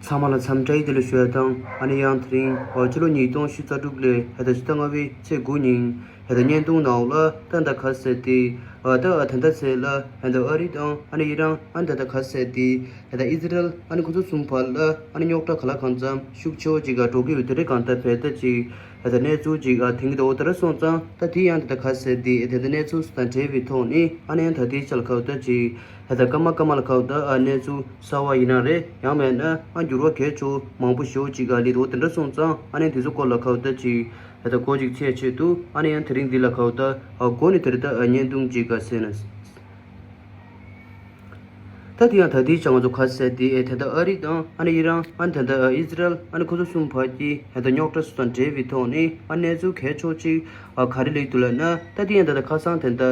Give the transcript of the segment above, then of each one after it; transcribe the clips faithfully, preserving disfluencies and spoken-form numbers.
ཚང་མ་ལ་འཚམས་འདྲི་བདེ་ལེགས་ཞུ་ཡ་དང་། ཨ་ནི་ཡང་དེ་རིང་ཕྱི་ལོ་ཉིས་སྟོང་ཉི་ཤུ་རྩ་དྲུག་ལོའི་ཧེ་ད་ཕྱི་ཟླ་ལྔ་པའི་ཚེས་དགུ་ཉིན་ཧེ་ད་བརྙན་ཐུང་ནང་ལ་ད་ད་ག་ཟེར་ཏེ་ཨ་ད་ད་ད་ཚེ་ལ་ཧེ་ད་ཨ་རི་དང་ཨ་ནི་ཨི་རན་ཨ་ནི་ད་ད་ག་ཟེར་ཏེ་ཧེ་ད་ཨི་ཟི་རལ་ཨ་ནི་ཁོ་ཚོ་གསུམ་བར་ལ་ཨ་ནི་རྙོག་དྲ་ག་ལ་གང་འཚམ་ཤུགས་ཆེ་བོ་ཅིག་ག་འགྲོ་གི་ཡོད། དེ་རིང་གང་ལྟར་བས་ད་ཅིག་ད་གནས་ཚུལ་ཅིག་ཨ་དེང་གི་ད་འོ་ད་ར་སོང་ཙང་ད་དེ་ཡང་ད་ད་ག་ཟེར་ཏེ་ད་ད་གནས་ཚུལ་དང་འབྲེལ་བའི་ཐོག་ནས་ཨ་ནི་ཡང་ད་དེའི་ཆ་ལ་ཁག་ད་ཅིག་ད་ད་སྐར་མ་སྐར་མ་ལ་ཁག་ད་ཨ་གནས་ཚུལ་གསར་བ་ཡིན་ན་རེད། ཡང་མེད་ན་ཨ་འགྱུར་བ་གལ་ཆེ་བོ་མང་པོ་ཞེ་བོ་ཅིག་ཨ་ལི་ད་འོ་དེ་འདྲ་སོང་ཙང་ཨ་ནི་དེ་ཚོ་སྐོར་ལ་ཁག་ད་ཅིག་ད་ད་གོ་ཅིག་ཚད་ཆེད་དུ་ཨ་ནི་ཡང་དེ་རིང་འདི་ལ་ཁག་ད་ཨ་གོ་ནི་དེ་རིང་ད་ཨ་བརྙན་ཐུང་ཅིག་ག་ཟེར་ན། ད་དེ་ཡང་ད་དེའི་ཆ་ང་ཚོ་ག་ཟེར་ཏེ་ཨེ་ད་ལྟ་ཨ་རི་དང་ཨ་ནི་ཨི་རན་ཨ་ནི་ད་ལྟ་ཨི་ཟི་རལ་ཨ་ནི་ཁོ་ཚོ་གསུམ་བར་གྱི་ད་ལྟ་རྙོག་དྲ་སོགས་དང་འབྲེལ་བའི་ཐོག་ནས་ཨ་གནས་ཚུལ་གལ་ཆེ་ཅིག་ཨ་ག་རེ་སླེབས་འདུག་ལབ་ན། ད་དེ་ཡང་ད་ལྟ་ཁ་སང་ད་ལྟ་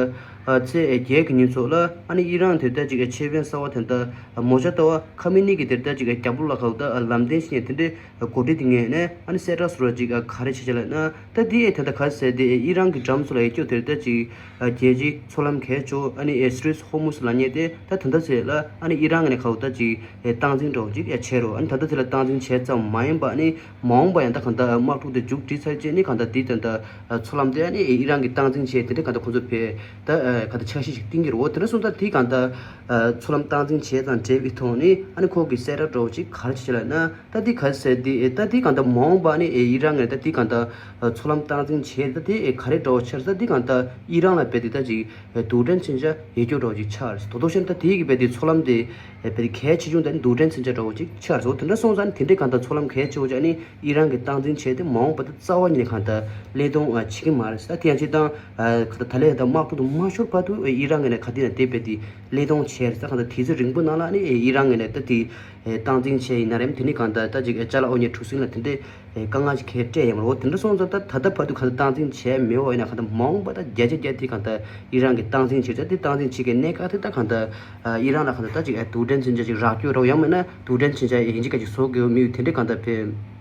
ཨ་ཚེས་བརྒྱད་ཀྱི་ཉིན་ཚོ་ལ་ཨ་ནི་ཨི་རན་དེ་ལྟ་ཅིག་ཨ་ཆེད་དཔོན་གསར་བ་ད་ལྟ་མོ་ཇ་ཏོ་བ་ཁ་མི་ནི་གི་དེ་ལྟ་ཅིག་ཨ་རྒྱབ་ལོགས་ལ་ཁག་ད་ཨ་ལམ་སྟོན་ཞིག་ནས་དེ་འདྲའི་གོ་སྒྲིག་དེ་ངས་ནས་ཨ་ནི་གསལ་བསྒྲགས་སུ་ར་ཅིག་ཨ་ག་རེ་བྱེད་ཅེས་ལབ་ན། ད་དེ་ཨེ་ད་ལྟ་ག་ཟེར་ཏེ་ཨེ་ཨི་རན་གྱི་འགྲམ་ཚོ་ལ་ཨེ་སྐྱོ་དེར་ད་ཅིག་ཨ་རྒྱལ་སྤྱིའི་མཚོ་ལམ་གལ་ཆེ་ཨ་ནི་ཨེ་སི་ཊེ་རེཊ་ཧོར་མུཛ་ལབ་མཁན་དེ་ད་ད་ལྟ་ཚེ་ལ་ཨ་ནི་ཨི་རན་ནས་ཁག་ད་ཅིག་ཨེ་སྟངས་འཛིན་འདྲ་བོ་ཅིག་ཨེ་བྱས་རོ། ཨ་ནི་ད་ལྟ་ཚེ་ལ་སྟངས་འཛིན་བྱས་ཙམ་མ་ཡིན་པ་ཨ་ནི་མ་འོངས་པ་ཡང་ད་གང་ལྟར་དམག་འཁྲུག་དེ་མཇུག་སྒྲིལ་ཚར་རྗེས་ནི་གང་ལྟར་དེ་ད་ལྟ་མཚོ་ལམ་དེ་ཨ་ནི་ཨི་རན་གྱི་སྟངས་འཛིན་བྱས་དེ་འདྲ་གང་ལྟར་ཁོང་ཚོ་བས་ད་གང་ལྟར་འཆར་གཞི་ཞིག་བཏིང་གི་རེད། འོ་དེ་འདྲ་སོང་ཙང་དེ་གང་ལྟར་མཚོ་ལམ་སྟངས་འཛིན་བྱས་དང་འབྲེལ་བའི་ཐོག་ནས་ཨ་ནི་ཁོ་གི་གསལ་བསྒྲགས་འདྲ་བོ་ཅིག་ག་རེ་བྱས་ལབ་ན། ད་དེ་ག་ཟེར་དེ་ད་དེ་གང་ལྟར་མ་འོངས་པ་ནི་ཨི་རན་ནས་ད་དེ་གང་ལྟར་མཚོ་ལམ་སྟངས་འཛིན་བྱས་ད་དེ་ག་རེ་འདྲ་བོ་ཆགས་ད་དེ་གང་ལྟར་ཨི་རན་ལ་བས་དེ་ད་ཅིག་དུག་སྦྲེལ་མཚོན་ཆ་ཡོད་རྒྱུ་འདྲ་བོ་ཅིག་ཆགས་རེད། དོ་དོ་ཤན་ད་དེ་གི་བས་དེ་མཚོ་ལམ་དེ་བས་དེ་གལ་ཆེ་ཆུང་ད་ནི་དུག་སྦྲེལ་མཚོན་ཆ་འདྲ་བོ་ཅིག་ཆགས་རེད། འོ་དེ་འདྲ་སོང་ཙང་ནི་དེ་འདྲའི་གང་ལྟར་མཚོ་ལམ་གལ་ཆེ་བོ་ཅིག་ནི་ཨི་རན་གྱི་སྟངས་འཛིན་བྱས་ཏེ་མ་འོངས་པ་ད་རྩ་བ་ཉིད་ནས་གང་ལྟར་ཀླད་སྟོང་བྱེད་ཀྱི་མ་རེད། ད་དེ་ཡང་ཅིག་དང་གང་ལྟར་ད་ལས་ད་དམག་འཁྲུག་དུ་མ་ཤོར་བར་དུ་ཨི་རན་ནས་ག་དེ་ན་དེ་བས་དེ་ཀླད་སྟོང་བྱས་རེད། ད་གང་ལྟར་དུས་ཚོད་རིང་པོ་ནང་ལ་ནི་ཨི་རན་ནས་ད་དེ་སྟངས་འཛིན་བྱས་ཡིན་ན་རེད། དེ་ནི་གང་ལྟར་ད་ཅིག་ཅ་ལག་དངོས་གནས་གྲུ་གཟིངས་ལ་དེ་འདྲའི་དཀའ་ངལ་ཞིག་གས་སྤྲད་ཡོད་མ་རེད། འོ་དེ་འདྲ་སོང་ཙང་ད་ད་ལྟ་བར་དུ་གང་ལྟར་སྟངས་འཛིན་བྱས་མེད་པ་ཡིན་ན་གང་ལྟར་མ་འོངས་པ་ད་བརྒྱ་ཆ་བརྒྱ་དེ་གང་ལྟར་ཨི་རན་གྱི་སྟངས་འཛིན་བྱེད་ཚད་དེ་སྟངས་འཛིན་བྱེད་མཁན་གནད་འགག་དེ་ད་གང་ལྟར་ཨི་རན་ལ་གང་ལྟར་ད་ཅིག་དུག་སྦྲེལ་མཚོན་ཆ་ཅིག་རག་རྒྱུ་རོགས་ཡང་མིན་ན་དུག་སྦྲེལ་མཚོན་ཆ་ཡིན་གཅིག་ག་ཅིག་བཟོ་དགོས་མི་ཡོད་དེ་འདྲའི་གང་ལྟར་བས་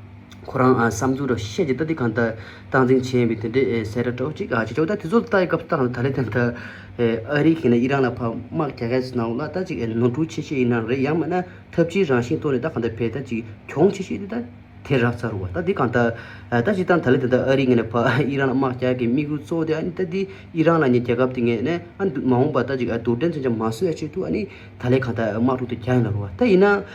ཁོ་རང་བསམ་ཚུལ་རོགས་བཤད་ཀྱི་ད་དེ་གང་ལྟར་སྟངས་འཛིན་བྱས་ཡིན་པའི་དེ་འདྲའི་གསལ་བསྒྲགས་འདྲ་བོ་ཅིག་ཨ་ཅིག་ཅོག་ད་དེ་ཚོ་ལ་ལྟ་ཡི་སྐབས་ད་གང་ལྟར་ད་ལས་དེ་ལྟར་ཨ་རི་གིས་ན་ཨི་རན་ལ་ཕར་དམག་རྒྱག་མཁན་ཚོའི་ནང་ལ་ད་ཅིག་ནོར་འཁྲུལ་ཆེ་ཤོས་ཡིན་ན་རེད། ཡང་མིན་ན་ཐབས་ཇུས་རང་བཞིན་ཐོག་ནས་ད་གང་ལྟར་བས་ད་ཅིག་གྱོང་ཆེ་ཤོས་དེ་ད་དེ་རག་ཚར་བ། ད་འདི་གང་ལྟར་ད་ཅིག་དང་ད་ལས་དེ་ལྟར་ཨ་རི་ངོས་ནས་ཕར་ཨི་རན་ལ་དམག་རྒྱག་གི་དམིགས་ཡུལ་གཙོ་བོ་དེ་ཨ་ནི་ད་འདི་ཨི་རན་ལ་ནི་རྒྱལ་ཁབ་དེ་ངོས་ནས་ཨ་མ་འོངས་པ་ད་ཅིག་ཨ་དུག་སྦྲེལ་མཚོན་ཆ་མ་བཟོ་ཡ་ཆེད་དུ་ཨ་ནི་ད་ལས་གང་ལྟར་དམག་འཁྲུག་དེ་རྒྱག་ཡིན་ལ་རུ་བ། ད་ཡིན་ན་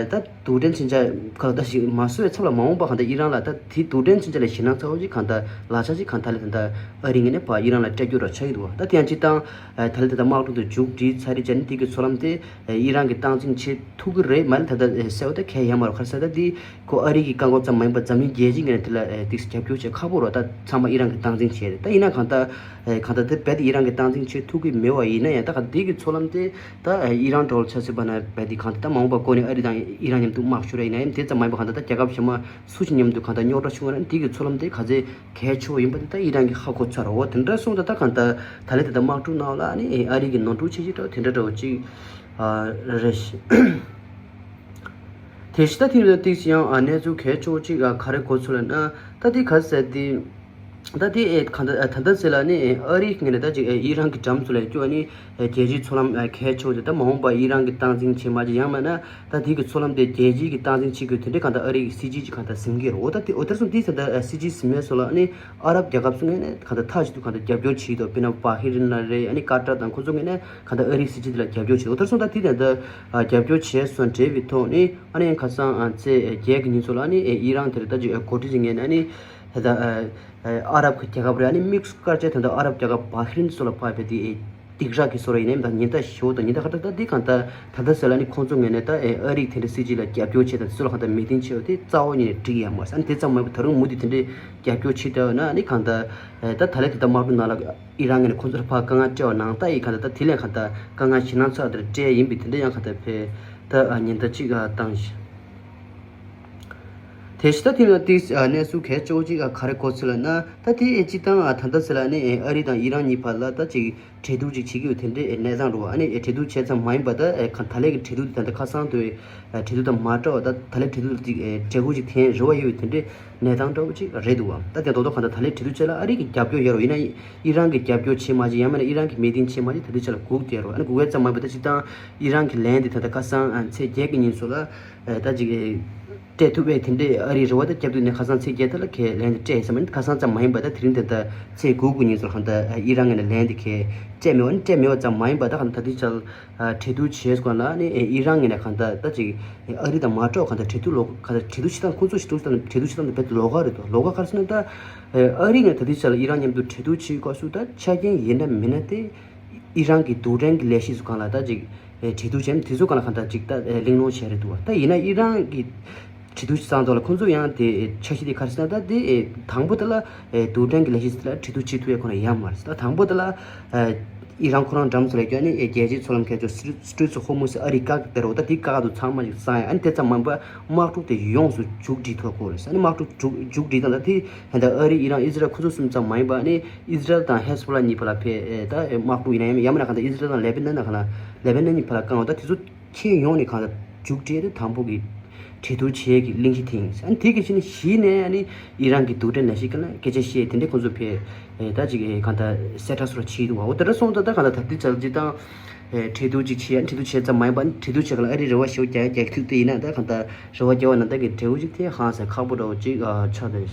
ད་དུག་སྦྲེལ་མཚོན་ཆ་གང་ལྟར་ཞིག་མ་བཟོ་བའི་ཚབ་ལ་མ་འོངས་པ་གང་ལྟར་ཨི་རན་ལ་ད་དེ་དུག་སྦྲེལ་མཚོན་ཆ་ལ་ཞེད་སྣང་ཚ་བོ་ཅིག་གང་ལྟར་ལག་ཆ་ཅིག་གང་ལྟར་ད་ལས་དེ་ལྟར་ཨ་རི་ངོས་ནས་ཕར་ཨི་རན་ལ་སྤྲད་རྒྱུ་ར་ཆགས་ཀྱི་འདུག་བ། ད་དེ་ཡང་ཅིག་དང་ད་ལས་དེ་ལྟར་དམག་འཁྲུག་དེ་མཇུག་སྒྲིལ་ཚར་རེད་བྱས་ནས་དེ་གི་མཚོ་ལམ་དེ་ཨི་རན་གྱིས་སྟངས་འཛིན་བྱེད་ཐུབ་ཀྱི་རེད་མ་རེད་ད་ལྟ་གསལ་བོ་ད་གས་ཡོད་མ་རེད། ག་རེ་ཟེར་ན་ད་འདི་ཁོ་ཨ་རི་གི་བཀག་འགོག་ཙམ་མ་ཡིན་པར་འཛམ་གླིང་རྒྱལ་སྤྱིའི་ངོས་ནས་དེ་ལ་ཨེ་ཏིག་རྒྱབ་སྐྱོར་བྱེད་ཁག་པོ་རེད། ད་ཚང་མ་ཨི་རན་གྱིས་སྟངས་འཛིན་བྱས་རེད། ད་ཡིན་ན་གང་ལྟར་ཨེ་གང་ལྟར་དེ་རྦད་དེ་ཨི་རན་གྱིས་སྟངས་འཛིན་བྱེད་ཐུབ་ཀྱི་མེད་པ་ཡིན་ན་ཡང་ད་ག་དེ་གི་མཚོ་ལམ་དེ་ད་ཨེ་ཨི་རན་འགྲོ་ལ་ཆ་སྲིད་པ་ན་རྦད་དེ་གང་ལྟར་ད་མ་འོངས་པ་ཀོ་ནས་ཨ་རི་དང་ཨི་རན་མཉམ་དུ་དམག་ཤོར་ཡིན་ན་ཡང་དེ་ཙམ་མ་ཡིན་པ་གང་ལྟར་ད་རྒྱལ་ཁབ་གཞན་མ་སུ་ཞིག་མཉམ་དུ་གང་ལྟར་རྙོག་དྲ་བྱུང་བ་ན་དེ་གི་མཚོ་ལམ་དེ་ག་ཚད་གལ་ཆེ་བ་ཡིན་པ་དེ་ད་ཨི་རན་གྱིས་ཧ་གོ་ཚར་རོ། དེ་འདྲ་སོང་ཙང་ད་གང་ལྟར་ད་ལས་དེ་ད་དམག་འཁྲུག་ནང་ལ་ཨ་ནི་ཨ་རི་གི་ནོར་འཁྲུལ་ཆེ་ཤོས་འདྲ་བོ་དེ་འདྲ་འདྲ་བོ་ཅིག་ཨ་རེད་ཤག་དེ་བཞིན་ད་དེ་ལ་ཏིག་ཡང་ཨ་གནས་ཚུལ་གལ་ཆེ་བོ་ཅིག་ཨ་ག་རེ་གོ་ཚུལ་ལ་ན་ད་དེ་ག་ཟེར་དེ་ད་དེ་ཨེ་ག་ད་ད་ད་ཟེར་ལ་ནི་ཨ་རི་ངོས་ནས་ད་ཅིག་ཨེ་ཨི་རན་གྱི་འགྲམ་ཚོ་ལ་སྐྱོ་ནི་ཨེ་རྒྱལ་སྤྱིའི་མཚོ་ལམ་ཨ་གལ་ཆེ་བོ་ཅིག་ད་མ་འོངས་པ་ཨི་རན་གྱིས་སྟངས་འཛིན་བྱེད་མ་བྱེད་ཡང་མིན་ན་ད་དེ་གི་མཚོ་ལམ་དེ་རྒྱལ་སྤྱིའི་གི་སྟངས་འཛིན་བྱེད་དགོས་དེ་འདྲའི་གང་ལྟར་ཨ་རི་གི་སྲིད་ཇུས་ཅིག་གང་ལྟར་ཟིན་གྱི་རེད། འོ་ད་དེ་འོ་དེར་སོང་དེ་ཟེར་ད་ཨ་སྲིད་ཇུས་ཟིན་མེད་སོ་ལ་ནི་ཨ་རབ་རྒྱལ་ཁབ་ཚོ་ངོས་ནས་གང་ལྟར་མཐའ་གཅིག་ཏུ་གང་ལྟར་རྒྱབ་སྐྱོར་བྱེད་ཀྱི་འདུག་དཔེར་ན་བྷ་ཧི་རིན་ལ་རེད། ཨ་ནི་ཀ་ཏར་དང་ཁོ་ཚོ་ངོས་ནས་གང་ལྟར་ཨ་རིའི་སྲིད་ཇུས་དེ་ལ་རྒྱབ་སྐྱོར་བྱེད། འོ་དེར་སོང་ད་དེ་དེ་ལྟར་རྒྱབ་སྐྱོར་བྱས་སོང་འབྲེལ་བའི་ཐོག་ནས་ཨ་ནི་ཁ་སང་ཨ་ཚེས་བརྒྱད་ཀྱི་ཉིན་ཚོ་ལ་ཨ་ནི་ཨི་རན་དེར་ད་ཅིག་གོ་སྒྲིག་ཅིག་ངེས་ནས་ཨ་ནི་ད་ཨ་རབ་ཀྱི་རྒྱལ་ཁབ་རེད། ཨ་ནི་དམིགས་སུ་བཀར་བྱས་ད་ལྟ་ཨ་རབ་རྒྱལ་ཁབ་བྷ་ཧི་རིན་སོགས་ལ་ཕར་བས་དེ་སྡིགས་ར་གི་སོ་ར་ཡིན་ནའི་ད་ཉེན་བརྡ་ཞུ་དང་ཉེན་བརྡ་ཁ་ད་ད་འདི་གང་ལྟར་ད་ལྟ་ཟེར་ལ་ཨ་ནི་ཁོང་ཚོ་ངོས་ནས་ད་ཨ་རིག་དེ་འདྲ་སྲིད་ཇུས་ལ་རྒྱབ་སྐྱོར་བྱས་དང་དེ་ཚོ་ལ་གང་ལྟར་མོས་མཐུན་བྱས་པ་དེ་རྩ་བ་ཉིད་ནས་འགྲིག་ཡ་མ་རེད། ཨ་ནི་དེ་ཙམ་མ་ཡིན་པར་ད་རུང་མུ་མཐུད་དེ་འདྲའི་རྒྱབ་སྐྱོར་བྱེད་བསྡད་ཡོད་ན་ཨ་ནི་གང་ལྟར་ད་ད་ལས་དེ་ལྟར་དམག་འཁྲུག་ནང་ལ་ཨི་རན་ངོས་ནས་ཁོང་ཚོར་ཕར་དཀའ་ངལ་སྤྲད་པ་ནང་ལྟར་ཡིན། གང་ལྟར་ད་དེ་ལས་གང་ལྟར་དཀའ་ངལ་ཞེད་སྣང་ཚ་དེར་སྤྲད་ཡིན་པས་དེ་འདྲ་ཡང་གང་ལྟར་ཕེ་ད་ཉེན་བརྡ་གཅིག་བཏང་ཞིང་། དེ་བཞིན་ད་དེ་ལ་ཏིག་གནས་ཚུལ་གལ་ཆེ་བོ་གཅིག་ག་རེ་གོ་ཚུལ་ལ་ན་ད་དེ་ཨེ་སྤྱི་བཏང་ད་ལྟ་ཟེར་ལ་ནི་ཨ་རི་དང་ཨི་རན་གཉིས་བར་ལ་ད་ཅིག་གྲོས་བསྡུར་ཅིག་བྱེད་ཀྱི་ཡོད་དེ་འདྲའི་གནས་སྟངས་རེད་བ། ཨ་ནི་གྲོས་བསྡུར་བྱས་ཙམ་མ་ཡིན་པ་ད་ཨེ་ཁ་ད་ལན་གྱི་གྲོས་བསྡུར་དེ་ད་ལྟ་ཁ་སང་དུ་ཨེ་གྲོས་བསྡུར་དང་མ་འདྲ་བ་ད་ད་ལན་གྲོས་བསྡུར་ཅིག་ཨེ་གྲོས་འགོ་ཅིག་འཐེན་རེ་བ་ཡོད་དེ་འདྲའི་གནས་སྟངས་འདྲ་བོ་ཅིག་རེད་འདུག་བ། ད་དེ་རྡོག་རྡོག་གང་ལྟར་ད་ལན་གྲོས་བསྡུར་བྱས་ལ་ཨ་རི་གི་རྒྱབ་སྐྱོར་ཡོད་རེད་བ། ཡིན་ན་ཨི་རན་གྱི་རྒྱབ་སྐྱོར་བྱེད་མ་བྱེད་ཡང་མིན་ན་ཨི་རན་གྱི་མོས་མཐུན་བྱེད་མ་བྱེད་ད་ལྟའི་ཆ་ལ་སྒུག་བསྡད་རེད་བ། ཨ་ནི་སྒུག་ཡས་ཙམ་མ་ཡིན་པ་ད་སྤྱིར་བཏང་ཨི་རན་གྱི་ལན་དེ་ད་ལྟ་ཁ་སང་ཨ་ཚེས་བརྒྱད་ཀྱི་ཉིན་སུ་ལ་ཨེ་ད་ཅིག་ཨེ་སྤྲད་ཐུབ་པའི་དེ་འདྲའི་ཨ་རིའི་རེ་བ་དེ་བརྒྱབ་འདུག་ནས་ཁ་སང་ཚེས་བརྒྱད་དེ་ལ་ཁས་ལན་དེ་སྤྲད་ཡིན་ས་མ་ཡིན། ཁ་སང་ཙམ་མ་ཡིན་པ་ད་དེ་རིང་དེ་ད་ཚེས་དགུ་དགུ་ཉིན་ཚོ་ལ་གང་ལྟར་ཨི་རན་ངོས་ནས་ལན་དེ་ཁས་སྤྲད་མེད་པ་ནི་སྤྲད་མེད་པ་ཙམ་མ་ཡིན་པ་ད་གང་ལྟར་ད་ལྟའི་ཆར་གྲོས་བསྡུར་བྱས་སྐོར་ལ་ནི་ཨི་རན་ངོས་ནས་གང་ལྟར་ད་ཅིག་ཨ་རི་དང་མ་འགྲོགས་གང་ལྟར་གྲོས་བསྡུར་ལོག་གང་ལྟར་གྲོས་བསྡུར་བྱེད་སྟངས་ཁོང་ཚོ་ཞིག་གྲོས་བསྡུར་བྱེད་སྟངས་རྦད་དེ་ལོགས་ཀ་རེད་འདུག་ལོགས་ཀ་ག་རེ་ཟེར་ན་ད་ཨ་རི་ངོས་ད་ལྟའི་ཆར་ལ་ཨི་རན་མཉམ་དུ་གྲོས་བསྡུར་བྱེད་སྐབས་སུ་ད་ཆ་རྐྱེན་ཡིན་ན་མིན་ན་དེ། ཨི་རན་གྱི་རྡུལ་ཕྲན་གྱི་ལས་གཞི་སུ་གང་ལ་ད་ཅིག་ཨེ་གྲོས་བསྡུར་བྱས་ནས་དེ་ཚོ་གང་ལ་གང་ལྟར་ཅིག་ད་ཨེ་གླེང་སློང་བྱས་རེད་འདུག་བ། ད་ཡིན་ན་ཨི་རན་གྱི་གྲོས་བསྡུར་བྱེད་སྟངས་ཐོག་ལ་ཁོང་ཚོ་ཡང་དེ་ཨེ་འཆར་གཞི་དེ་ག་རེ་ཟེར་ན་ད་དེ་ཨེ་དང་པོ་དེ་ལ་ཨེ་རྡུལ་ཕྲན་གྱི་ལས་གཞི་ལ་གྲོས་བསྡུར་བྱེད་ཐུབ་ཡ་ཁོ་ན་ཡང་མ་རེད། ད་དང་པོ་དེ་ལ་ཨེ་ཨི་རན་ཁོ་རང་འགྲམ་ཚོ་ལ་སྐྱོན་ནས་ཨེ་རྒྱལ་སྤྱིའི་མཚོ་ལམ་ཁ་ཕྱོགས་སི་ཊི་རེཊ་ཨོཕ་ཧོར་མུ་ཛི་ཨ་རིས་བཀག་དེ་རོ། ད་དེ་བཀག་ཏུ་ཚང་མ་ཞིག་བསང་ཡ། ཨ་ནི་དེ་ཙམ་མ་ཡིན་པ་དམག་འཁྲུག་དེ་ཡོངས་སུ་མཇུག་སྒྲིལ་ཐུབ་དགོས་རེད། ཨ་ནི་དམག་འཁྲུག་མཇུག་མཇུག་སྒྲིལ་དང་ད་དེ་ད་ལྟ་ཨ་རི་ཨི་རན་ཨི་ཟི་རལ་ཁོ་ཚོ་གསུམ་ཙམ་མ་ཡིན་པ་ཨ་ནི་ཨི་ཟི་རལ་དང་ཧེ་ཟི་བྷོ་ལ་གཉིས་བར་ལ་ཕེ་ཨེ་ད་དམག་འཁྲུག་ཡིན་ན་ཡང་ཡང་མིན་ན་གང་ལྟར་ཨི་ཟི་རལ་དང་ལེ་པི་ནན་ན་གང་ལ་ལེ་པི་ནན་གཉིས་བར་ལ་བཀང་བ་ད་དེ་ཚོ་ཁྱེད་ཡོང་ནས་གང་ལྟར་མཇུག་སྒྲིལ་དེ་དང་པོ་གི་གྲོས་བསྡུར་བྱེད་ཀྱི་གླེང་གཞི་དེ་ཡིན། ཨ་ནི་དེ་གི་ཕྱི་ནས་གཞི་ནས་ཨ་ནི་ཨི་རན་གྱི་རྡུལ་ཕྲན་ལས་གཞི་ག་ལ་སྐད་ཆ་བཤད་དེ་འདྲའི་ཁོང་ཚོ་ཕེ་ཨེ་ད་ཅིག་ཨེ་གང་ལྟར་གསལ་བསྒྲགས་སོགས་བྱེད་འདུག་བ། འོ་དེ་འདྲ་སོང་ཙང་ད་གང་ལྟར་ད་ལྟའི་ཆར་སྤྱིར་བཏང་ཨེ་གྲོས་བསྡུར་ཅིག་བྱེད་ཡ་གྲོས་བསྡུར་བྱེད་ཙམ་མ་ཡིན་པ་ཨ་ནི་གྲོས་བསྡུར་བྱེད་ག་ལ་ཨ་རི་རེ་བ་ཞེ་པོ་རྒྱག་ཡ་རྒྱག་ཐུབ་དེ་ཡིན་ན་ད་གང་ལྟར་རེ་བ་རྒྱག་པ་ན་ད་གི་འབྲས་བུ་ཅིག་དེ་ཧང་སང་ཁག་པོ་འདྲ་བོ་ཅིག་ཨ་ཆགས་བསྡད། དེ་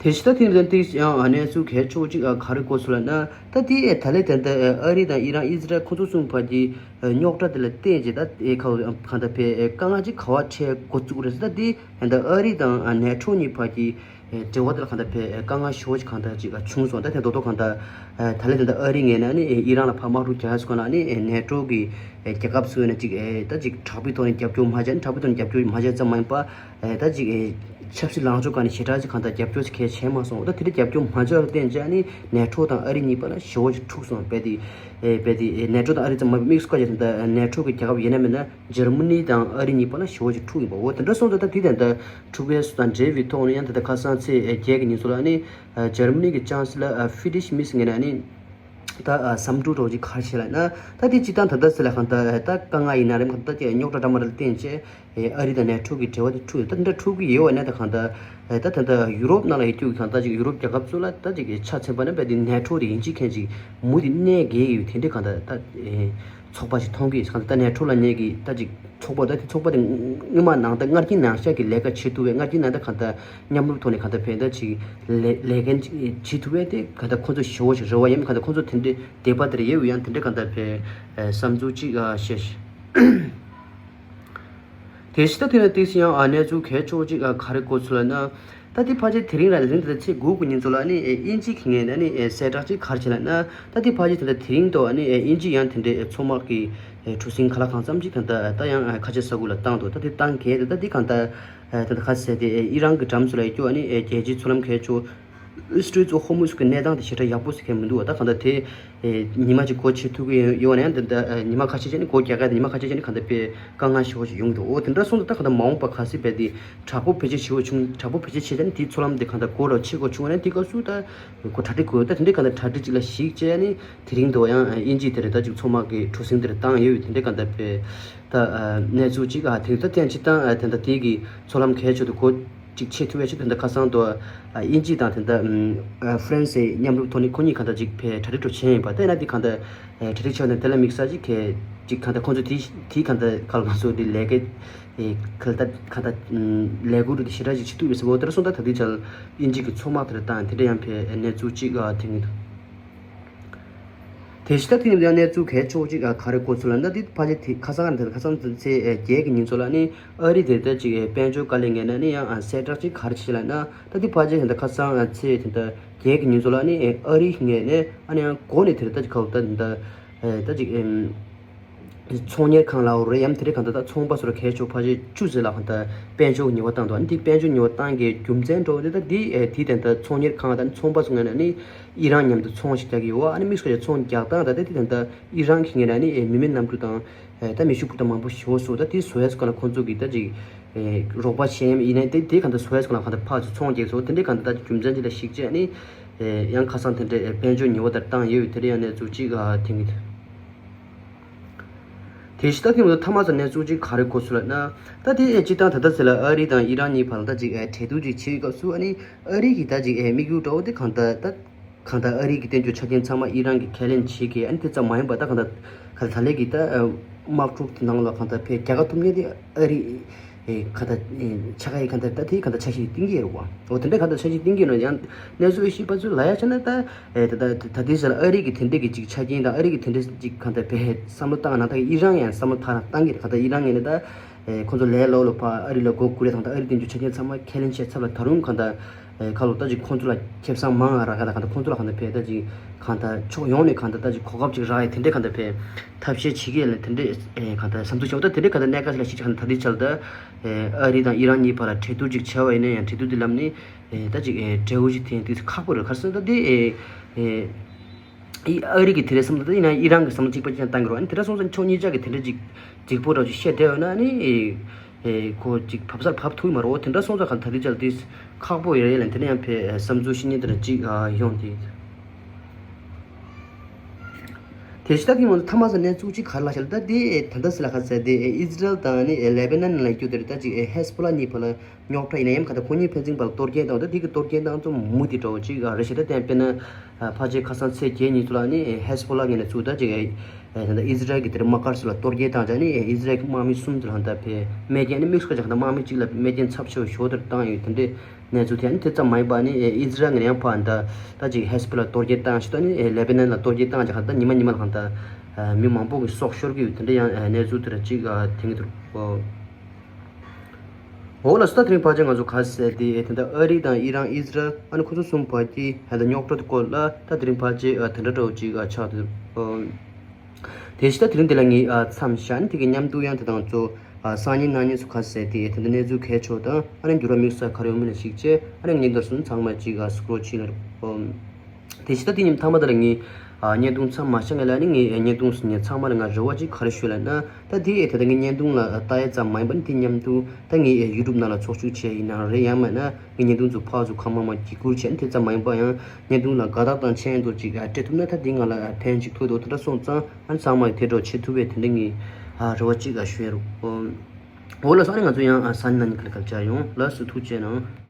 བཞིན་ད་ཐེངས་འདི་ཏིག་ཡང་གནས་ཚུལ་གལ་ཆེ་བོ་གཅིག་ག་རེ་གོ་སོང་ལབ་ན། ད་དེ་ད་ལས་དེ་འདི་ཨ་རི་དང་ཨི་རན་ཨི་ཟི་རལ་ཁོ་ཚོ་གསུམ་བར་གྱི་རྙོག་དྲ་དེ་ལ་བརྟེན་བྱས་ད་ཨེ་ཁ་གང་ལྟར་ཕེ་དཀའ་ངལ་ཅིག་ག་བ་འཕྲད་འགོ་བཙུགས་རེད་ཟེར། ད་དེ་ད་ཨ་རི་དང་ནེ་ཊོ་གཉིས་བར་གྱི་འབྲེལ་བ་དེ་ལ་གང་ལྟར་ཕེ་དཀའ་ངལ་ཞེ་པོ་ཅིག་གང་ལྟར་ཅིག་བྱུང་སོང་། ད་དེ་རྡོག་རྡོག་གང་ལྟར་ད་ལས་དེ་འདི་ཨ་རི་ངོས་ནས་ནི་ཨི་རན་ལ་ཕར་དམག་འཁྲུག་རྒྱག་ཡ་སུ་གང་ལ་ནི་ནེ་ཊོ་གི་རྒྱལ་ཁབ་ཚོ་ནས་ཅིག་ད་ཅིག་དྲག་པོའི་ཐོག་ནས་རྒྱབ་སྐྱོར་མ་བྱས་ནི་དྲག་པོའི་ཐོག་ནས་རྒྱབ་སྐྱོར་མ་བྱས་ཙམ་མ་ཡིན་པ། ཨེ་ད་ཅིག་ཨེ་ཆབ་སྲིད་ལངས་ཕྱོགས་སྒང་ནས་ཞེ་དྲག་ཅིག་གང་ལྟར་རྒྱབ་སྐྱོར་ཅིག་གང་བྱས་མ་སོང་། ད་དེ་འདྲ་རྒྱབ་སྐྱོར་མ་བྱས་པར་བརྟེན་བྱས་ནི་ནེ་ཊོ་དང་ཨ་རི་གཉིས་བར་ལ་ཞེ་པོ་ཅིག་འཁྲུག་སོང་། རྦད་དེ་ཨེ་རྦད་དེ་ཨེ་ནེ་ཊོ་དང་ཨ་རི་ཙམ་མ་དམིགས་སུ་བཀར་བྱས་ད་ནེ་ཊོ་གི་རྒྱལ་ཁབ་ཡིན་ན་མིན་ན་འཇར་མ་ནི་དང་ཨ་རི་གཉིས་བར་ལ་ཞེ་པོ་ཅིག་འཁྲུག་ཡིན་པ། འོ་དེ་འདྲ་སོང་ཙང་ད་དེ་ད་ལྟ་འཁྲུག་པའི་སུ་དང་འབྲེལ་བའི་ཐོག་ནས་ཡང་ད་ལྟ་ཁ་སང་ཚེས་ཨེ་བརྒྱད་ཀྱི་ཉིན་ཚོ་ལ་ནི་ཨེ་འཇར་མ་ནི་གི་ཅང་སི་ལར་ཨེ་ཧྥི་ཌི་ཤི་མིས་ངོས་ནས་ནི། ད་ཨ་བསམ་ཚུལ་འདྲ་བོ་ཅིག་ག་རེ་བྱས་ལབ་ན། ད་དེ་སྤྱིར་བཏང་ད་ལྟ་ཟེར་ལ་གང་ལྟར་ད་དཀའ་ངལ་ཡིན་ན་རེད་མ་གཏོགས་ད་ཅིག་རྙོག་དྲ་འདྲ་མི་འདྲ་ལ་བརྟེན་བྱས་ཨ་རི་དང་ནེ་ཊོ་གི་འབྲེལ་བ་དེ་འཁྲུག་ཡོད། ད་འདི་འདྲ་འཁྲུག་གི་ཡོད་པ་ན་ད་གང་ལྟར་ད་ད་ལྟ་ཡུ་རོབ་ནང་ལ་ཡོད་རྒྱུ་གི་གང་ལྟར་ཅིག་ཡུ་རོབ་རྒྱལ་ཁབ་ཚོ་ལ་ད་ཅིག་ཆ་མཚོན་པ་ན་རྦད་དེ་ནེ་ཊོ་དེ་ཡིན་གཅིག་མཁན་ཅིག་མུ་མཐུད་གནས་དགོས་ཀྱི་ཡོད་དེ་འདྲའི་གང་ལྟར་ད་ཚོགས་པ་ཞིག་མཐོང་གི་གང་ལྟར་ད་ནེ་ཊོ་ལབ་མཁན་གྱི་ད་ཅིག་ཚོགས་པ་ད་དེ་ཚོགས་པ་དེ་སྔོན་མ་ནང་ད་སྔར་གྱི་ནང་ཤག་གི་ལས་ཀ་བྱེད་ཐུབ་པའི་སྔར་གྱི་ནང་ད་གང་ལྟར་མཉམ་རུབ་ཐོག་ནས་གང་ལྟར་ཕན་ད་ཅིག་ལས་ལས་འགན་ཅིག་བྱེད་ཐུབ་པའི་དེ་གང་ལྟར་ཁོང་ཚོ་ཞེ་པོ་ཞིག་རེ་བ་ཡིན་གང་ལྟར་ཁོང་ཚོ་དེ་འདྲའི་དད་པ་དེར་ཡོད་ཡང་དེ་འདྲའི་གང་ལྟར་ཕན་བསམ་ཚུལ་ཅིག་བཤད། དེ་ཕྱི་ད་དེ་ནས་ཏིག་སི་ཡང་གནས་ཚུལ་གལ་ཆེ་བོ་ཅིག་ག་རེ་གོ་ཚུལ་ལབ་ན། ད་དེ་ཕལ་ཆེར་དེ་རིང་ར་དེ་རིང་དེ་ཚེས་དགུ་དགུ་ཉིན་ཚོ་ལ་ནི་དབྱིན་ཇི་གི་ངོས་ནས་ནི་གསལ་བསྒྲགས་ཅིག་ག་རེ་བྱས་ལབ་ན། ད་དེ་ཕལ་ཆེར་དེ་འདྲ་དེ་རིང་དུ་ནི་དབྱིན་ཇི་ཡང་དེ་འདྲའི་མཚོ་དམག་གི་གྲུ་གཟིངས་ག་ལ་གང་འཚམ་ཅིག་ད་ལྟ་ད་ཡང་ཁ་ཆེ་ས་ཁུལ་ལ་བཏང་འདུག་ད་དེ་བཏང་གལ་ཏེ་ད་དེ་གང་ལྟར་ད་ལྟ་ཁ་གསལ་ཏེ་ཨི་རན་གྱི་འགྲམ་ཚོ་ལ་ཡོད་རྒྱུ་ནི་རྒྱལ་སྤྱིའི་མཚོ་ལམ་ཁའི་ཕྱོགས་སི་ཊི་རེཊ་ཨོཕ་ཧོར་མུ་ཛི་གི་གནས་སྟངས་དེ་ཞེ་དྲག་ཡག་པོ་ཞིག་གང་མི་འདུག་ད་གང་ལྟར་དེ་ཨེ་ཉི་མ་གཅིག་སྒོ་ཕྱེ་ཐུབ་ཀྱི་ཡོད་ན་ཡང་འདི་འདྲ་ཨེ་ཉི་མ་ཁ་ཤས་ཅིག་ནི་སྒོ་རྒྱག་ག་ཉི་མ་ཁ་ཤས་ཅིག་ནི་གང་ལྟར་དཔེ་དཀའ་ངལ་ཞེ་པོ་ཞིག་ཡོང་གི་འདུག་འོ་དེ་འདྲ་སོང་ཙང་ད་གང་ལྟར་མ་འོངས་པ་གལ་སྲིད་རྦད་དེ་དྲག་པོ་བེད་སྤྱོད་ཞེ་པོ་བྱུང་། དྲག་པོ་བེད་སྤྱོད་བྱས་ཙང་ནི་དེའི་མཚོ་ལམ་དེ་གང་ལྟར་སྒོ་ར་ཕྱེ་དགོས་བྱུང་བ་ན་དེ་སྐབས་སུ་ད་སྒོ་གྲ་སྒྲིག་དགོས། ད་དེ་འདྲའི་གང་ལྟར་གྲ་སྒྲིག་ཅིག་ལ་གཞིགས་བྱས་ནི་དེ་རིང་དུ་ཡང་དབྱིན་ཇིའི་དེ་རེད་ད་ཅིག་མཚོ་དམག་གི་གྲུ་གཟིངས་དེ་རེད་བཏང་ཡོད་དེ་འདྲའི་གང་ལྟར་དཔེ་ད་གནས་ཚུལ་ཅིག་ཨ་དེ་ད་ཐེངས་ཅིག་དང་དེ་འདྲ་དེ་གི་མཚོ་ལམ་གལ་ཆེ་དུ་གོ་ཅིག་བྱེད་ཐུབ་ཡ་ཅིག་དེ་འདྲ་ཁ་སང་དུ་ཨ་དབྱིན་ཇི་དང་དེ་འདྲ་ཨ་ཧྥ་རན་སིའི་མཉམ་རུབ་ཐོག་ནས་ཁོ་གཉིས་གང་ལྟར་ཅིག་ཕེ་གྲ་སྒྲིག་འགྲོ་བྱས་ཡིན་པ། དེ་ན་དེ་གང་ལྟར་ཨ་གྲ་སྒྲིག་བྱས་ནས་དེ་ལ་དམིགས་བསལ་ཅིག་གལ་ཅིག་གང་ལྟར་ཁོང་ཚོ་དེ་དེ་གང་ལྟར་ག་ལ་ང་ཚོ་དེ་ལས་ཀའི་ཨེ་གང་ལྟར་གང་ལྟར་ལས་འགུལ་དེ་ཞེ་དྲག་ཅིག་བྱེད་ཐུབ་ཡོད་ཟེར་བ། དེ་ལ་སོང་ད་ད་དེ་ཆར་དབྱིན་ཇི་གི་མཚོ་དམག་དེ་ལ་བཏང་དེ་འདྲ་ཡང་ཕེ་གནས་ཚུལ་ཅིག་ཨ་དེ་ངེས་འདུག་དེ་ཕྱི་ད་དེ་ཡང་གནས་ཚུལ་གལ་ཆེ་བོ་ཅིག་ག་རེ་གོ་ཚུལ་ལབ་ན། དེ་ཕལ་ཆེར་དེ་ཁ་སང་དེ་ཁ་སང་ཚེས་བརྒྱད་ཀྱི་ཉིན་ཚོ་ལ་ནི་ཨ་རི་དེ་ལྟར་ཅིག་དཔལ་འབྱོར་བཀའ་བློན་ངོས་ནས་ནི་ཡང་གསལ་བསྒྲགས་ཅིག་ག་རེ་བྱས་ལབ་ན། ད་དེ་ཕལ་ཆེར་དེ་ཁ་སང་ཚེས་དེ་ལྟར་བརྒྱད་ཀྱི་ཉིན་ཚོ་ལ་ནི་ཨ་རི་ངོས་ནས་ཨ་ནི་ཡང་འགོ་ནས་དེ་ལྟར་ཅིག་ག་ད་ད་ཅིག་ཚོང་གཉེར་ཁང་ལ་འོ་རེད་ཡང་དེ་རིང་གང་ལྟར་ད་ཚོང་པ་ཚོ་ལ་གལ་ཆེ་བོ་ཕལ་ཆེར་བཅུ་ཙམ་ལ་གང་ལྟར་དཔལ་འབྱོར་ཉེས་པ་བཏང་འདུག་ཨ་ནི་དེ་དཔལ་འབྱོར་ཉེས་པ་བཏང་གི་རྒྱུ་མཚན་འདྲ་བོ་དེ་ད་དེ་དེ་དེ་ལྟར་ཚོང་གཉེར་ཁང་དང་ཚོང་པ་ཚོ་ངོས་ནས་ནི་ཨི་རན་མཉམ་དུ་ཚོང་ཞིག་རྒྱག་གི་ཡོད། ཨ་ནི་དམིགས་བསལ་གྱི་ཚོང་རྒྱག་སྟངས་ད་ལྟ་དེ་ད་ལྟ་ཨི་རན་གྱི་ངོས་ནས་ནི་མི་མེད་གནམ་གྲུ་དང་ད་མེ་ཤུགས་འཕུར་མདའ་མང་པོ་ཞིག་བཟོ། ད་དེ་བཟོ་ཡས་སུ་ག་ལ་ཁོང་ཚོ་གིས་ད་ཅིག་རོགས་པ་བྱས་ཡིན་ནའི་དེ་དེ་ག་ད་བཟོ་ཡས་སུ་ག་ལ་ག་ད་ཕར་ཚུར་ཚོང་རྒྱག་སོ་དེ་འདྲའི་ག་ད་ད་རྒྱུ་མཚན་ཅིག་ལ་གཞིགས་བྱས་ནི་ ཡང་ཁ་སང་དེ་འདྲའི་དཔལ་འབྱོར་ཉེས་པ་དེ་བཏང་ཡོད། དེ་འདྲ་ཡང་གནས་ཚུལ་གཅིག་ཐོན་གྱི་འདུག་དེ་བཞིན་ད་ཐེངས་མ་ཐ་མ་ཚོ་གནས་ཚུལ་གཅིག་ག་རེ་གོ་སོང་ལབ་ན། ད་དེ་སྤྱིར་བཏང་ད་ལྟ་ཟེར་ལ་ཨ་རི་དང་ཨི་རན་གཉིས་བར་ལ་ད་ཅིག་ཨེ་གྲོས་བསྡུར་ཅིག་བྱེད་སྐབས་སུ་ཨ་ནི་ཨ་རི་གི་ད་ཅིག་ཨེ་དམིགས་ཡུལ་འདྲ་བོ་དེ་གང་ལྟར་ད་གང་ལྟར་ཨ་རི་གི་དོན་གྱི་ཆ་རྐྱེན་ཚང་མ་ཨི་རན་གྱིས་ཁས་ལེན་བྱེད་མཁན། ཨ་ནི་དེ་ཙམ་མ་ཡིན་པ་ད་གང་ལྟར་ག་ད་ལས་ཀྱི་ད་དམག་འཁྲུག་དེ་ནང་ལ་གང་ལྟར་ཕའི་རྒྱལ་ཁ་ཐོབ་མཁན་དེ་ཨ་རི་ཨེ་ག་ད་ཨེ་ཆ་ག་ཡི་གང་ལྟར་ད་དེ་གང་ལྟར་འཆར་གཞི་བཏིང་གི་ཡོད་རེད་བ། འོ་དེ་འདྲ་གང་ལྟར་འཆར་གཞི་བཏིང་གི་ཡོད་ན་ཡང་གནས་ཚུལ་ཤེས་པ་ཚོས་ལབ་ཡ་བྱས་ན་ད། ཨེ་ད་ད་ད་དེ་ཟེར་ཨ་རི་གི་དེ་འདྲས་ཀྱི་ཅིག་ཆ་རྐྱེན་དང་ཨ་རི་གི་དེ་འདྲས་ཅིག་གང་ལྟར་བས་བསམ་བློ་བཏང་ན་ད་ཨི་རན་ཡང་བསམ་བློ་ཐག་རང་བཏང་གི་རེད། གང་ལྟར་ཨི་རན་ངོས་ནས་ད་ཨེ་ཁོང་ཚོ་ལས་སླ་པོ་ལ་ཕར་ཨ་རི་ལ་མགོ་སྒུར་ཡ་དང་ད་ཨ་རི་དེ་འདྲས་ཆ་རྐྱེན་ཚང་མ་ཁས་ལེན་བྱས་ཚར་ལ་ད་རུང་གང་ལྟར་ཨེ་ཁ་ལོ་ད་ཅིག་ཁོང་ཚོ་ལ་ཁེ་བཟང་མང་རག་ག་ད་གང་ལྟར་ཁོང་ཚོ་ལ་གང་ལྟར་བས་ད་ཅིག་གང་ལྟར་ཕྱོགས་ཡོངས་ནས་གང་ལྟར་ད་ཅིག་གོ་སྐབས་ཅིག་རག་ཡ་དེ་འདྲས་གང་ལྟར་བས་ཐབས་ཤེས་བྱེད་ཀྱི་ཡ་ལ་དེ་འདྲས་ཨེ་གང་ལྟར་བསམ་ཚུལ་བྱུང་ད་དེ་འདྲས་གང་ལྟར་གནད་འགག་ཅིག་ལ་གཞི་ཅིག་གང་ལྟར་ད་དེ་ཆ་ལ་ད་ཨེ་ཨ་རི་དང་ཨི་རན་གཉིས་བར་ལ་གྲོས་བསྡུར་ཅིག་བྱས་པ་ཡིན་ན་ཡང་གྲོས་བསྡུར་དེ་ལམ་ནས། ཨེ་ད་ཅིག་ཨེ་འབྲས་བུ་ཞིག་ཐོན་དུས་ཁག་པོ་རེད། ག་རེ་ཟེར་ན་ད་དེ་ཨེ་ཨེ་ཨི་ཨ་རི་གི་དེ་འདྲའི་བསམ་བློ་ད་ཡིན་ན་ཨི་རན་གི་བསམ་བློ་གཅིག་པ་གཅིག་རྐྱང་བཏང་གི་རེད། ཨ་ནི་དེ་འདྲ་སོང་ཙང་ཕྱོགས་གཉིས་ཆ་གི་དེ་འདྲ་ཅིག་འཇིགས་པོ་འདྲ་ཅིག་བཤད་བསྡད་ཡོད་ན་ཨ་ནི་ཨེ་ཨེ་ཁོ་ཅིག་བབས་སར་བབས་ཐུབ་ཀྱི་མ་རེད། འོ་དེ་འདྲ་སོང་ཙང་གང་ད་དེ་ཅལ་དེ་ཁག་པོ་ཡོད་རེད་ལབ་དེ་འདྲ་ཡང་ཕེ་བསམ་ཚུལ་བཤད་མཁན་དེ་འདྲ་ཅིག་ཡོང་དེ། དེ་ཕྱི་ད་གི་མ་ཐ་མ་ས་གནས་ཚུགས་ཅིག་ག་རེ་ལ་ཤར་ད་དེ་ད་ལྟ་སི་ལ་ཁ་ཟེར་དེ་ཨི་ཟི་རལ་དང་ནི་ལེ་བྷ་ནན་ལ་ཡོད་དེ་རེད། ད་ཅིག་ཧེ་སི་བྷོ་ལ་གཉིས་བར་ལ་རྙོག་དྲ་ཡིན་ན་ཡང་ག་ད་ཁོ་གཉིས་ཕན་ཚུན་བར་གཏོར་སྐྱོན་བཏང་བ་ད་དེ་གི་གཏོར་སྐྱོན་བཏང་ཚོ་མུ་མཐུད་འགྲོ་ཅིག་རེད་ཤག་ད་དེ་དཔེར་ན་ཕལ་ཆེར་ཁ་སང་ཚེས་བརྒྱད་ཉིན་ཚོ་ལ་ནི་ཧེ་སི་བྷོ་ལ་ངོས་ནས་ཚུགས་ད་ཅིག་ད་ལྟ་ཨི་ཟི་རལ་གི་དེར་དམག་སྒར་ཚོ་ལ་གཏོར་སྐྱོན་བཏང་ཅག་ནི་ཨི་ཟི་རལ་གི་དམག་མི་གསུམ་དེ་ལ་ད་ཕེ་རྨས་སྐྱོན་ནི་དམིགས་སུ་བཀར་ཅག་ད་དམག་མི་གཅིག་ལ་རྨས་སྐྱོན་ཚབས་ཆེ་བ་ཞོ་དེར་བཏང་ཡོད་དེ་འདྲའི་གནས་ཚུལ་དེ་ནི་དེ་ཙམ་མ་ཡིན་པ་ནི་ཨི་ཟི་རལ་ངོས་ནས་ཡང་ཕར་ད་ད་ཅིག་ཧེ་སི་བྷོ་ལ་གཏོར་སྐྱོན་བཏང་ཞིག་ད་ནི་ལེ་བྷ་ནན་ལ་གཏོར་སྐྱོན་བཏང་ཅག་ད་ཉི་མ་ཉི་མ་ལ་ད་མི་མང་པོ་གི་སྲོག་ཤོར་གི་ཡོད་དེ་འདྲའི་ཡང་གནས་ཚུལ་དེ་འདྲ་ཅིག་ཐོན་གི་འདུག་འོ་ལགས་སོ། ད་དེ་རིང་ཕལ་ཆེར་ང་ཚོ་ག་ཟེར་དེ་ད་ལྟ་ཨ་རི་དང་ཨི་རན་ཨི་ཟི་རལ་ཨ་ནི་ཁོ་ཚོ་གསུམ་བར་གྱི་ད་ལྟ་རྙོག་དྲ་དེ་སྐོར་ལ་ད་དེ་རིང་ཕལ་ཆེར་དེ་འདྲ་འདྲ་བོ་ཅིག་ཆགས་འདུག་དེ་བཞིན་ད་དེ་རིང་འདི་ལ་ངས་མཚམས་བཞག་ནས་དེ་གི་མཉམ་དུ་ཡང་དེ་དང་གཙོ་སང་ཉིན་གནངས་ཉིན་སུ་ག་ཟེར་དེ་ད་ལྟ་གནས་ཚུལ་གལ་ཆེ་བ་དང་ཨ་ནི་འགྱུར་བ་དམིགས་བསལ་ག་རེ་ཡོང་མིན་ལ་གཞིགས་བྱས་ཨ་ནི་ངས་འདིར་སོང་ཚང་མ་ཅིག་སྐོར་ཕྱིན་ལ་རེད། དེ་བཞིན་ད་དེ་ཉིན་མཐའ་མ་དེ་ལ་ངས་ཨ་བརྙན་ཐུང་མཚམས་མ་བཞག་ངེས་ལ་ནི་ངས་བརྙན་ཐུང་ཟིན་ཉིན་ཚང་མ་ལ་ང་རེ་བ་ཅིག་ག་རེ་ཞུ་ལ་ན་ད་དེ་ད་ལྟ་ངས་བརྙན་ཐུང་ལ་ལྟ་ཡ་ཙམ་མ་ཡིན་པ་ནི་དེ་མཉམ་དུ་ད་ངས་ཡུ་ཊུབ་ནང་ལ་ཚོགས་ཞུགས་བྱས་ཡིན་ན་རེད། ཡང་མིན་ན་ངས་བརྙན་ཐུང་ཚོ་ཕར་ཚུར་གང་མང་མང་བརྒྱུད་བསྐུར་བྱས་ནི་དེ་ཙམ་མ་ཡིན་པ་ཡང་བརྙན་ཐུང་ལ་དགའ་རྟགས་དང་མཆན་འདོར་ཅིག་སྤྲད་ཐུབ་ན་ད་དེ་ང་ལ་ཕན་ཅིག་ཐོགས་འདུག་དེ་འདྲ་སོང་ཙང་ཨ་ནི་ཚང་མ་དེ་འདྲ་བྱེད་ཐུབ་པའི་དེ་འདྲ་ངས་རེ་བ་ཅིག་ཞུ་ཡ་རུ། འོ་ལགས་སོ། ཨ་ནི་ང་ཚོ་ཡང་ས་ཉིན་ནང་ནས་ཁ་ལ་ཁ་ལ་བཅར་ཡོང་། ལགས་སོ། ཐུགས་རྗེ་གནང་།